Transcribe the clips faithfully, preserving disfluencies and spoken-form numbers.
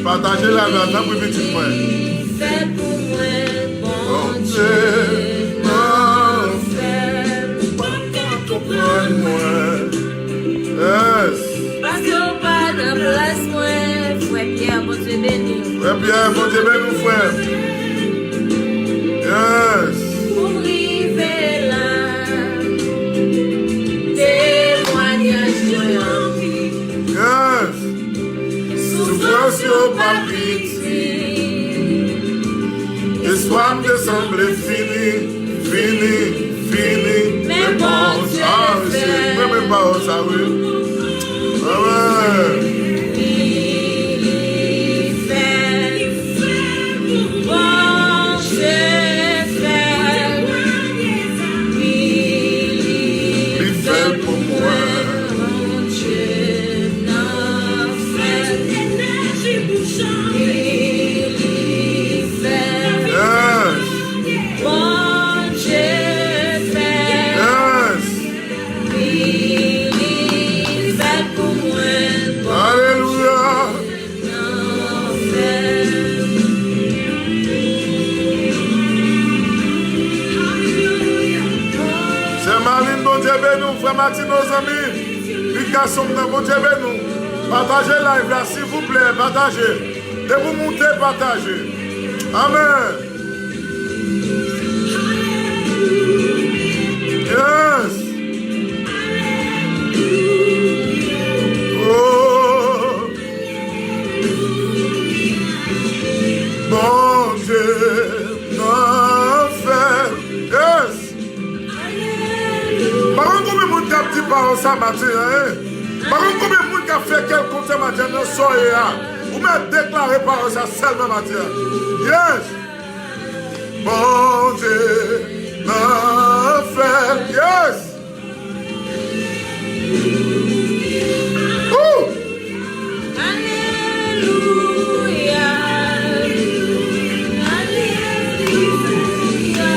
Pataje live la, tanpri, pitit mwen. Fè pou mwen, Bondye, nan fè m. Ou pa ka konprann mwen. Yes. Paske w pa nan plas mwen. Frè Pierre, Bondye beni w. Frè Pierre, Bondye beni w, frè. Yes. Pou m rive la, temwanyaj mwen anpil. Yes. Soufrans yo pa piti. Espwa m te sanble fini, fini, fini. Men Bondye fè. Ah, mesye, mwen renmen pawòl sa, wi. Amèn. Li fè. Bondye fè. Li fè pou mwen. Bondye nan fè. Li fè. Yes. Bondye fè. Yes. Li fè pou mwen. Alelouya. Sè Malin, Bondye beni w, frè Matino, zanmi. Li gason m nan, Bondye beni w. Pataje live la, silvouplè, pataje. Depi w moute, pataje. Amèn. Yes. Oh. Bondye nan fè. Yes. Pa konn konbyen moun k ap di pawòl sa maten an, en? Pa konn konbyen moun k ap fè kè l kontan maten an nan sa w ye a? Ou mèt deklare pawòl sa sèlman maten an. Yes. Bondye nan fè. Yes. Ooh. Alelouya. Alelouya.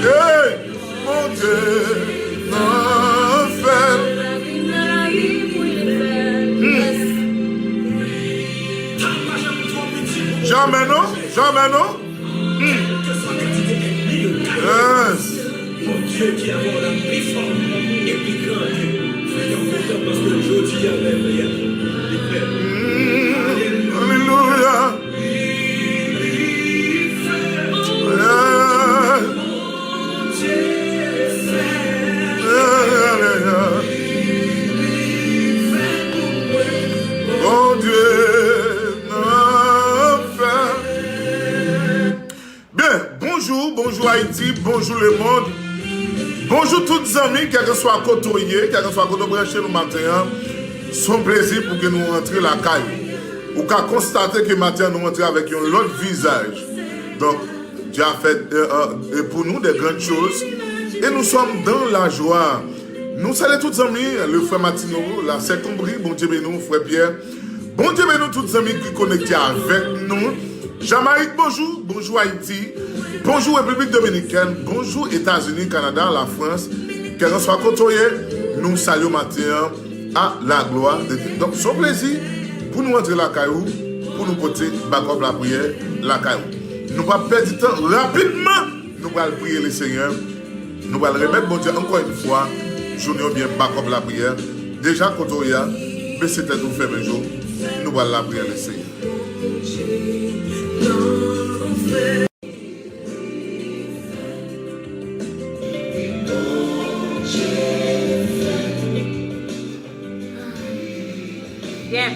Hey. Bondye nan fè. Hmm. Jamè non, jamè non. Hmm. Yes. Bondye ki avè w la pi fò e pi gran ke fè yon kontan paske jodi a lève a li fè. Hmm. Alelouya. Yes. Bondye nan fè. Byen, bonjou, bonjou Ayiti, bonjou lemonn. Bonjou tout zanmi, kèlkeswa kote w ye, kèlkeswa kote w branche nou maten an. Se yon plezi pou ke nou rantre lakay ou. Ou ka konstate ke maten an nou rantre avèk yon lòt vizaj. Donk, Dye a fè, euh, euh, pour nous de grandes choses. Et nous sommes dans la joie. Nou salye tout zanmi, le frè Matino, la sè Konbri, Bondye beni w, frè Pyè. Bondye beni w tout zanmi ki konekte avèk nou. Jamayik, bonjou. Bonjou Ayiti. Bonjou Repiblik Dominikèn. Bonjou Etazini, Kanada, Lafrans. Kèlkanswa kote w ye, nou salye w maten an. A la glwa de Dye. Donk, se yon plezi pou nou rantre lakay ou, pou nou pote bakòp lapriyè lakay ou. Nou p ap pèdi tan, rapidman, nou pral priye Lesenyè. Nou pral remèt Bondye ankò yon fwa jounen oubyen bakòp lapriyè. Deja kote w ye a, bese tèt ou, fèmen je w. Nou pral lapriyè Lesenyè. Byen.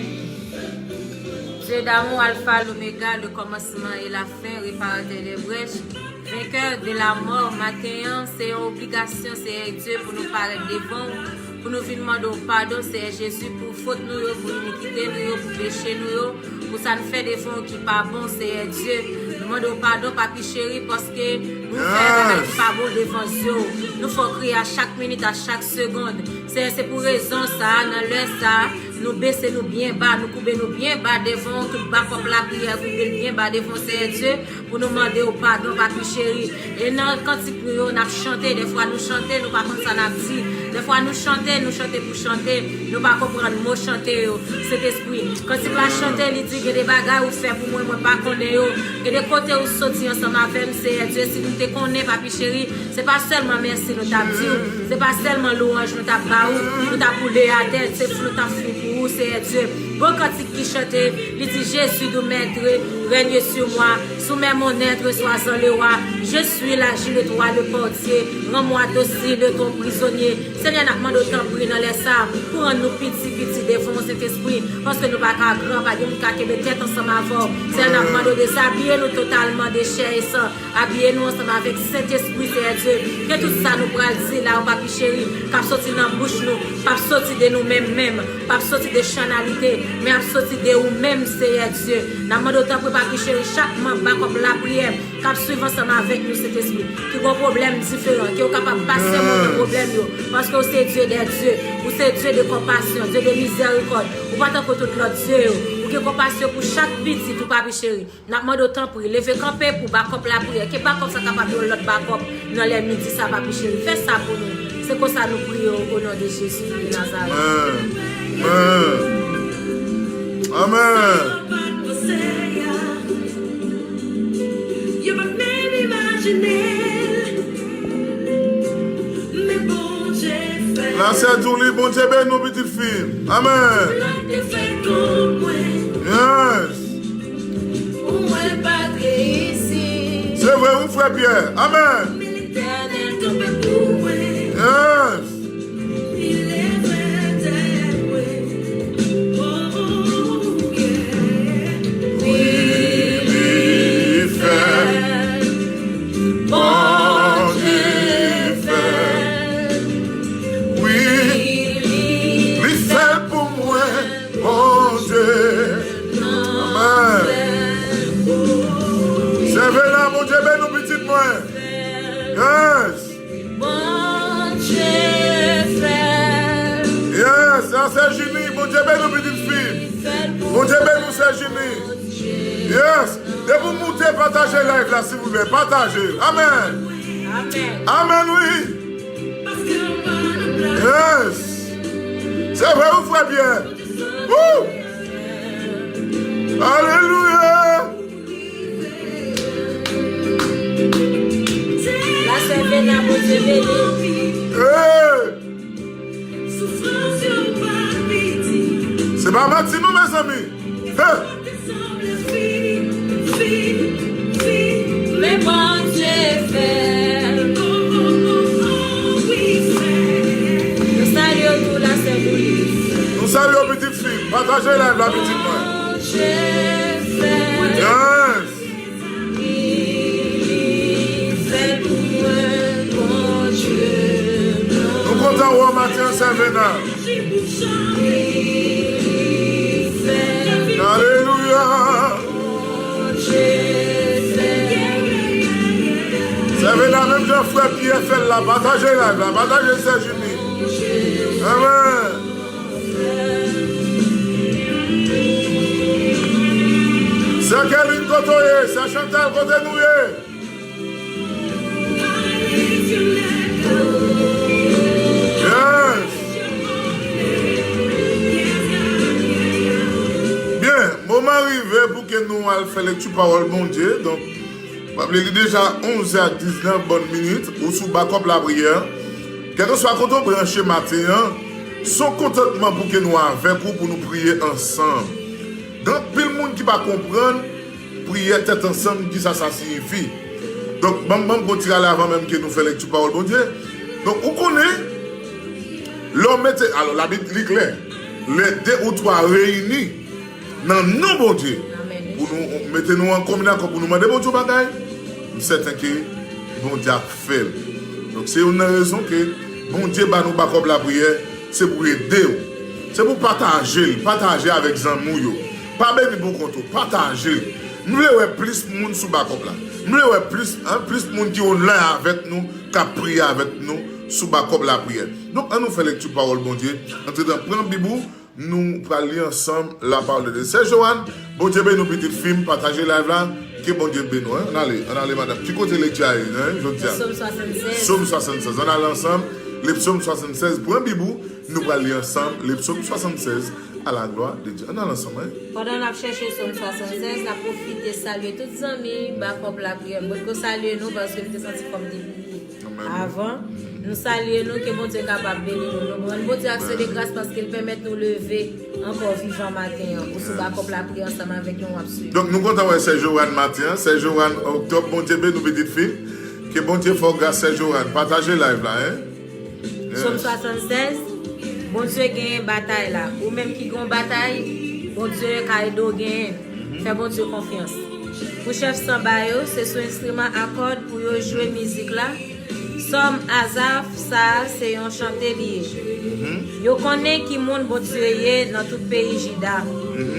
Dieu d'amour, Alpha, l'Oméga, le commencement et la fin, réparateur des brèches, vainqueur de la mort, maten an, se yon obligasyon, Seyè Dye, pou nou parèt devan w, pou nou vin mande w padon, Seyè Jezi, pou fot nou yo, pou inikite nou yo, pou peche nou yo, pou sa n fè devan w ki pa bon, Seyè Dye. Nou mande w padon, Papi cheri, paske nou fè bagay ki pa bon devan zye w. Nou fè w kriye a chak minit, a chak segonn. Seyè, se pou rezon sa a, nan lè sa a, nou bese nou byen ba, nou koube nou byen ba devan w, tout bakòp lapriyè koube l byen ba devan w, Seyè Dye, pou nou mande w padon, Papi cheri. E nan kantik nou yo, n ap chante, dèfwa nou chante, nou pa konn sa n ap di. Dèfwa nou chante, nou chante pou chante, nou pa konprann mo chante yo. Sentespri, kantik la chante, li di, "Gen de bagay ou fè pou mwen, mwen pa konnen yo. Gen de kote ou soti ansanm avè m, Seyè Dye, si nou te konnen, Papi cheri, se pa sèlman mèsi nou t ap di w, se pa sèlman lwanj nou t ap ba ou, nou t ap woule atè, se pou nou t ap fou pou ou, Seyè Dye." Bon kantik ki chante, li di, "Jésus doux maître, règne sur moi, soumets mon être, sois-en le roi. Je suis l'agile étoile de portier, rends-moi docile ton prisonnier." Senyè, n ap mande w tanpri nan lè sa a pou rann nou piti, piti devan w, Sentespri, paske nou pa ka gran, pa gen moun ka kenbe tèt ansanm avè w. Senyè, n ap mande w dezabiye nou totalman de chè e san, abiye nou ansanm avèk Sentespri, Seyè Dye. Ke tout sa nou pral di la, o Papi cheri, k ap soti nan bouch nou, p ap soti de nou menm menm, p ap soti de chanalite, men ap soti de ou menm, Seyè Dye. N ap mande w tanpri, Papi cheri, chak manm Bakòp Lapriyè k ap swiv ansanm avèk nou, Sentespri, ki gon pwoblèm diferan, ke w kapab pase moun nan pwoblèm yo, paske w se Dye dè dye, ou se Dye de konpasyon, Dye de mizèrikòd, ou pa tankou tout lòt dye yo, ou gen konpasyon pou chak pitit ou, Papi cheri. N ap mande w tanpri, leve kanpe pou Bakòp Lapriyè, ke Bakòp sa kapab yon lòt Bakòp nan lè midi sa, Papi cheri, fè sa pou nou. Se konsa nou priye w, o non de Jezi de Nazarèt. Amen. Amen. Amen. Yo pa t menm imajine l, men Bondye fè l. La sè Julie, Bondye beni w, pitit fi m. Amen. Sa l te fè pou mwen. Yes. Ou wè l pa t reyisi. Se vre, wi, frè Pyè. Amen. Men Letènèl kanpe pou mwen. Yes. Li leve tèt mwen. Oh, yeah. Wi, li fè l. Bondye fè l. Wi, li fè l pou mwen. Bondye. Amen. Sève la, Bondye beni w, pitit mwen. Yes. Bondye fè l. Yes, sa se Jini. Bondye beni w, pitit fi. Bondye beni w, sè Jini. Yes. Depi w moute, pataje live la, silvouplè. Pataje. Amen. Amen. Amen, wi. Yes. Se vre, wi, frè Pyè. Woo! Alelouya! La sè Vena, Bondye beni. Hey! Se pa manti non, mezanmi. Hey! Men Bondye fè l. Nou salye w tou, la sè Louise. Nou salye w, pitit fi m. Pataje live la, pitit mwen. Bondye fè l. Yes. Nou kontan wè w maten an, sè Vena. Alelouya. Sève la menm jan frè Pyè fè l la, pataje live la, pataje sè Jini. Amen. Sè Kelin, kote w ye? Sè Chantal, kote nou ye? Yes. Byen, moman rive pou ke nou al fè lekti pawòl Bondye. Donk, pa bliye, li deja onz è diznèf bòn minit, ou sou Bakòp Lapriyè. Kèlkeswa kote w branche maten an, se yon kontantman pou ke nou avèk ou, pou nou priye ansanm. Gen anpil moun ki pa konprann priyè tèt ansanm, kisa sa siyifi. Donk, ban m, ban m gon ti rale avan menm ke nou fè lekti pawòl Bondye. Donk, ou konnen, lè w mete, alò, Labib li klè, lè de ou twa reyini nan non Bondye, pou nou mete nou an kominakò, pou nou mande Bondye yon bagay, m sèten ke Bondye ap fè l. Donk, se youn nan rezon ke Bondye ba nou Bakòp Lapriyè, se pou ede w. Se pou pataje l, pataje avèk zanmi w yo. Pa beni pou kont ou, pataje l. M vle wè plis moun sou Bakòp la. M vle wè plis, en, plis moun ki online avèk nou, k ap priye avèk nou sou Bakòp Lapriyè. Donk, ann nou fè lekti pawòl Bondye. Antretan, pran Bib ou, nou pral li ansanm la parole de Dieu. Sè Joanne, Bondye beni w, pitit fi m, pataje live la. Ke Bondye beni w, en. Ann ale, ann ale, madanm. Ki kote lekti a ye, en, jodi a? Sòm swasannsèz. Sòm swasannsèz. Ann ale ansanm. Le psaume soixante-seize, pran Bib ou, nou pral li ansanm, le psaume soixante-seize, à la gloire de Dieu. Ann al ansanm, wi. Pandan n ap chèche Sòm swasannsèz, n ap pwofite salye tout zanmi Bakòp Lapriyè. M potko salye nou paske m te santi kò m te bliye avan. Nou salye nou, ke Bondye kapab beni nou. Nou rann Bondye aksyon de gras paske l pèmèt nou leve ankò vivan maten an. Ou sou Bakòp Lapriyè ansanm avèk nou, w ap swiv. Donk, nou kontan wè Sè Joanne maten an. Sè Joanne Oktòb, Bondye beni w pitit fi. Ke Bondye fè w gras, Sè Joanne. Pataje live la, en. Sòm swasannsèz. Bondye genyen batay la. Ou menm ki gen yon batay, Bondye ka ede w genyen. Fè Bondye konfyans. Pou chèf sanba yo, se sou enstriman a kòd pou yo jwe mizik la. Sòm Azaf sa a se yon chante li ye. Yo konnen ki moun Bondye ye nan tout peyi Jida.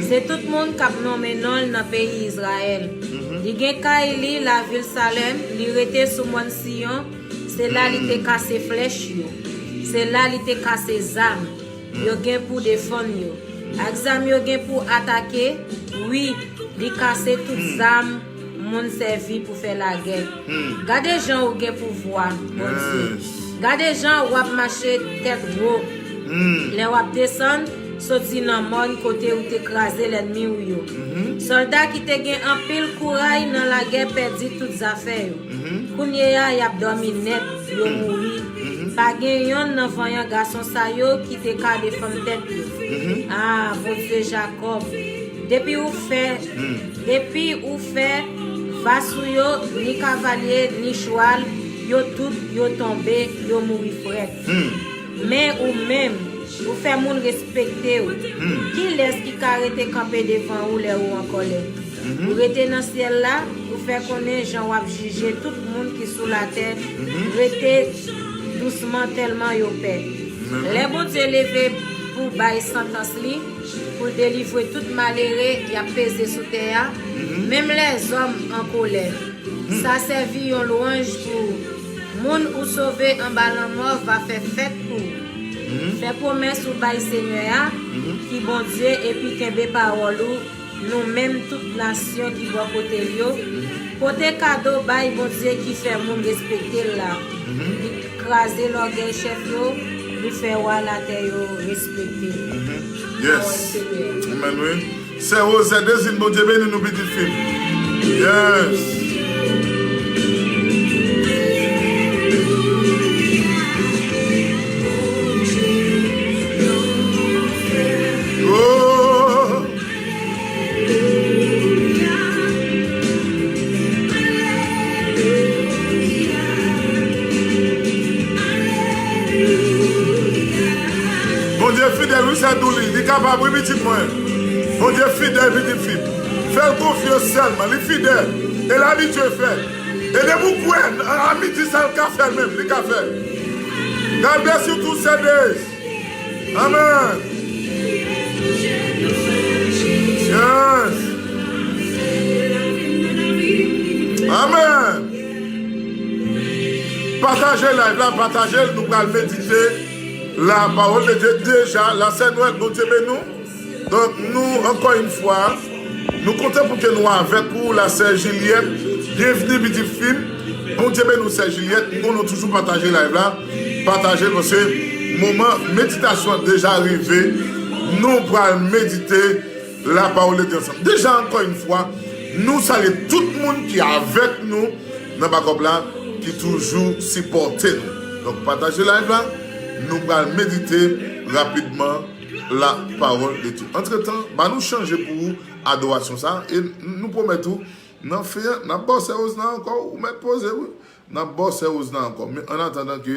Se tout moun k ap nonmen non l nan peyi Izrayèl. Li gen kay li lavil Salèm, li rete sou mòn Siyon, se la li te kase flèch yo, se la li te kase zam yo gen pou defann yo, ak zam yo gen pou atake. Wi, li kase tout zam moun sèvi pou fè lagè. Gade jan ou gen pouvwa, Bondye. Gade jan w ap mache tèt wo. Lè w ap desann, soti nan mòn kote ou te kraze lènmi w yo. Sòlda ki te gen anpil kouray nan lagè pèdi tout zafè yo. Kounye a, y ap dòmi nèt, yo mouri. Pa gen yonn nan vanyan gason sa yo ki te ka defann tèt yo. A, Bondye Jakòb, depi ou fè, depi ou fè vas ou yo, ni kavalye, ni chwal, yo tout, yo tonbe, yo mouri frèt. Men ou menm, ou fè moun respekte w. Kilès ki ka rete kanpe devan ou lè ou an kòlè? Ou rete nan syèl la, ou fè konnen jan w ap jije tout moun ki sou latè. Rete dousman tèlman yo pè. Lè Bondye leve pou bay santans li, pou l delivre tout malere y ap peze sou tè a, menm lèzòm an kolè. Sa sèvi yon lwanj pou ou. Moun ou sove anba lanmò va fè fèt pou ou. Fè pwomès ou bay Senyè a, ki Bondye, epi kenbe pawòl ou, nou menm tout nasyon ki bò kote l yo. Pote kado bay Bondye ki fè moun respekte l la. Li kraze lògèy chèf yo, li fè wa latè yo respekte l. Pawòl Senyè a. Amen, wi. Sè Rosette Désir, Bondye beni nou pitit fi m. Yes. Oh. Bondye fidèl, wi, sè Douly, li kapab, wi, pitit mwen. Bondye fidèl, pitit fi m. Fè l konfyans sèlman, li fidèl. E l abitye fè l. E depi w kwè, a, a midi sa, l ka fè l menm, li ka fè l. God bless you too, sè Dez. Amen. Yes. Amen. Pataje live la, pataje l, nou pral medite la parole de Dieu deja. La sè Nwèl, Bondye beni nou. Donk, nou, ankò yon fwa, nou kontan pou ke nou avèk ou, la sè Jilyèt. Byenvni, pitit fi m. Bondye beni w, sè Jilyèt. M konnen w toujou pataje live la. Pataje l, paske moman meditasyon an deja rive. Nou pral medite la parole de Dieu ansanm. Deja, ankò yon fwa, nou salye tout moun ki avèk nou nan bakòp la, ki toujou sipòte nou. Donk, pataje live la. Nou pral medite rapidman la parole de Dieu. Antretan, ba nou chanje pou ou adorasyon sa. E nou pwomèt ou, nan fen an, n ap ba w sè Rosna ankò, ou mèt poze, wi. N ap ba w sè Rosna ankò. Men an atandan ke,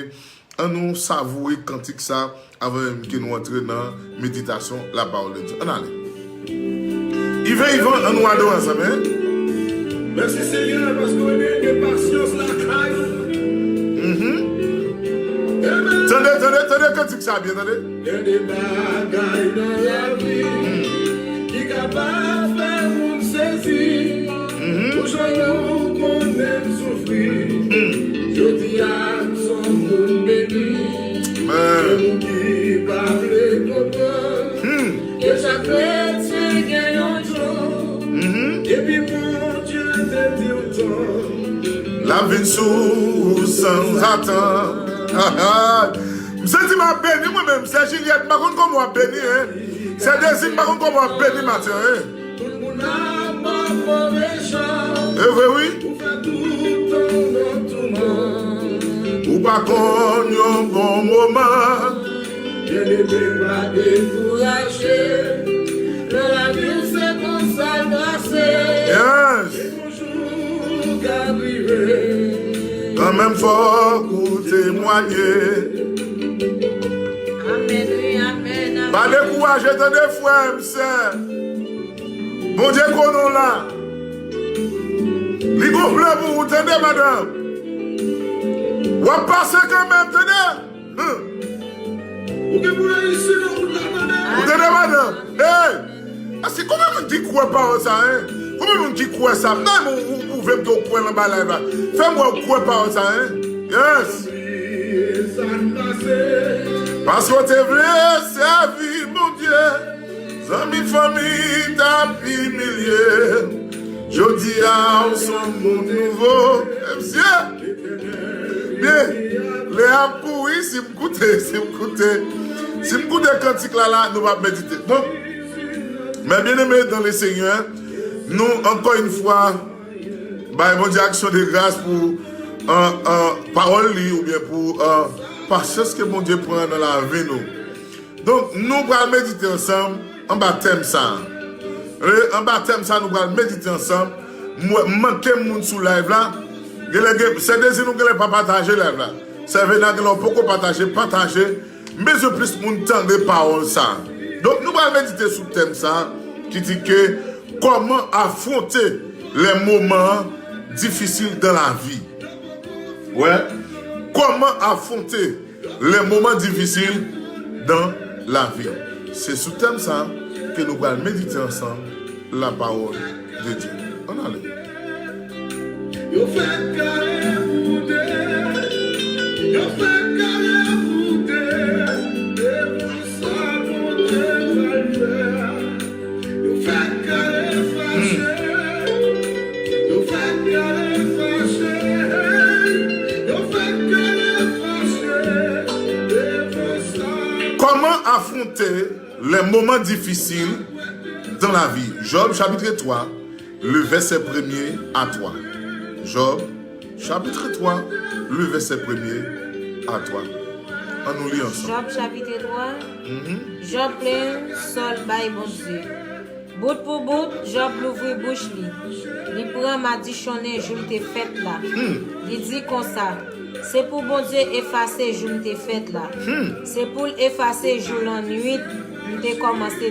ann nou savoure kantik sa, avan menm ke nou antre nan meditasyon la parole de Dieu. Ann ale. Ivan, Ivan, ann nou adore ansanm, en. Mèsi, Senyè, paske w rete gen pasyans lakay ou. Mhm. Tande, tande, tande kantik sa byen, tande. Gen de bagay nan lavi ki kapab fè moun sezi. Mhm. Pou jan nou konnen m soufri. Mm. Jodi a, m s on moun beni. Men ou ki pa vle konprann. Mm. Ke chak kretyen gen yon tan. Mhm. Epi Bondye te di w tan. L ap vin sou ou sanzatann. Santi m ap beni mwen menm, sè Jilyèt, m pa konn kòman w ap beni, en. Sè Dezi, m pa konn kòman w ap beni maten, en. E vre, wi. Ou pa konn yon bon moman. Byeneme, pa dekouraje. Nan lavi w se konsa l trase. Yes. Kanmenm fòk ou temwanye. Amèn, wi, amèn, amèn. Pa dekouraje, tande, frè m, sè. Bondye konnen w la. Li gon plan pou ou, tande, madanm. W ap pase kanmenm, tande. Ou gen pou reyisi nan wout la, tande. Ou tande, madanm? Hey! Èske konbyen moun ki kwè pawòl sa, en? Konbyen moun ki kwè sa? M ta renmen ou, ou pwouve m ke w kwè l anba live la. Fè m wè w kwè pawòl sa, en? Yes! Paske w te vle sèvi Bondye, zanmi, fanmi t ap imilye. Jodi a, ou se yon moun nouvo. Mesye! Byen, lè ap kouri, si m koute, si m koute, si m koute kantik la, la, nou p ap medite. Donk, mes bien-aimés dans le Seigneur, nou, ankò yon fwa, bay Bondye aksyon de gras pou, euh, euh, pawòl li, oubyen pou, euh, pasyans ke Bondye pran nan lavi nou. Donk, nou pral medite ansanm anba tèm sa a. E anba tèm sa a, nou pral medite ansanm. M wè, m manke moun sou live la. Genlè gen, sè Dezi, nou genlè pa pataje live la. Sè Vena, genlè w poko pataje, pataje. M bezwen plis moun tande pawòl sa a. Donk, nou pral medite sou tèm sa a ki di ke comment affronter les moments difficiles dans la vie. Wè, comment affronter les moments difficiles dans la vie. Se sou tèm sa a ke nou pral medite ansanm la parole de Dieu. Ann ale. Yo fè kare pou de, yo fè kare pou de, devan sa Bondye pral fè a. Yo fè kare fache. Yo fè kare fache. Yo fè kare fache. Devan sa. Comment affronter les moments difficiles dans la vie? Job chapitre trois, le verset premier à trois. Job chapitre trois, le verset premier à trois. Ann nou li ansanm. Job chapitre trois. Mhm. Job plenyen sò l bay Bondye. Bout pou bout, Job louvri bouch li. Li pran madichonnen jou l te fèt la. Hmm. Li di konsa, se pou Bondye efase jou m te fèt la. Hmm. Se pou l efase jou lannwit m te kòmanse